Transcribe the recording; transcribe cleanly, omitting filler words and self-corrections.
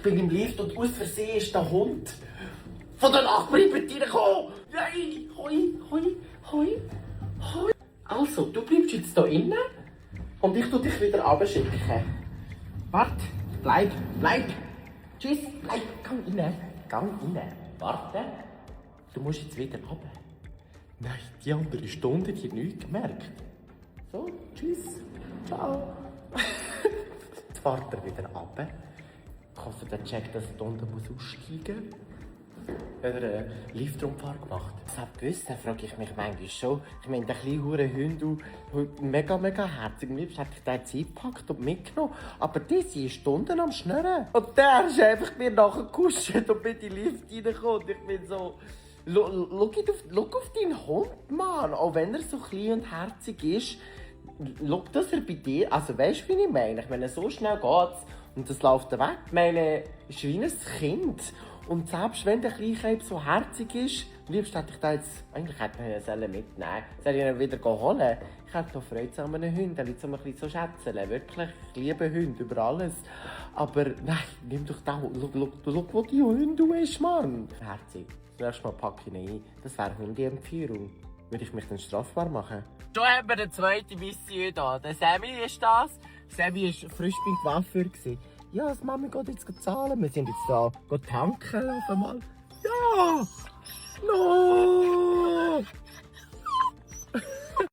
bin im Lift und aus Versehen ist der Hund von der Nachbarin mit reingekommen. Nein, hoi. Also, du bleibst jetzt hier innen und ich tu dich wieder runterschicken. Warte, bleib. Tschüss, bleib, gang rein. Warte, du musst jetzt wieder runter. Nein, die andere Stunde, die hat nichts gemerkt. So, tschüss, ciao. Jetzt fährt er wieder runter. Ich hoffe, der checkt, dass er unten aussteigen muss. Hat er einen Liftrumfahrt gemacht? Das hat gewusst, dann frage ich mich manchmal schon. Ich meine, der kleine Hund, mega herzig. Am liebsten hätte ich den jetzt eingepackt und mitgenommen. Aber die sind Stunden am Schnurren. Und der ist einfach mir nachher gekuscht und mit in den Lift reingekommen. Und ich bin so... Schau auf deinen Hund, Mann. Auch wenn er so klein und herzig ist, schau, dass er bei dir... Also weißt du, wie ich meine? Ich meine, so schnell geht's und das läuft weg. Ich meine, ist wie ein Kind. Und selbst wenn der Kleinkind so herzig ist, liebst hätte ich da jetzt... Eigentlich hätte man ihn mitnehmen sollen. Soll ich ihn wieder holen? Ich hätte noch Freude an einem Hund, der so ein bisschen so schätzeln. Wirklich, ich liebe Hunde über alles. Aber nein, nimm doch den. Schau, wo die Hund ist, Mann. Herzig. Das nächste Mal packe ich ihn ein. Das wäre Hundeempfehlung. Würde ich mich dann strafbar machen? Schon haben wir eine zweite Mission hier. Der Sammy ist das. Sammy war frisch beim Coiffeur. Ja, das Mami geht jetzt zahlen. Wir sind jetzt da tanken auf einmal. Ja! No!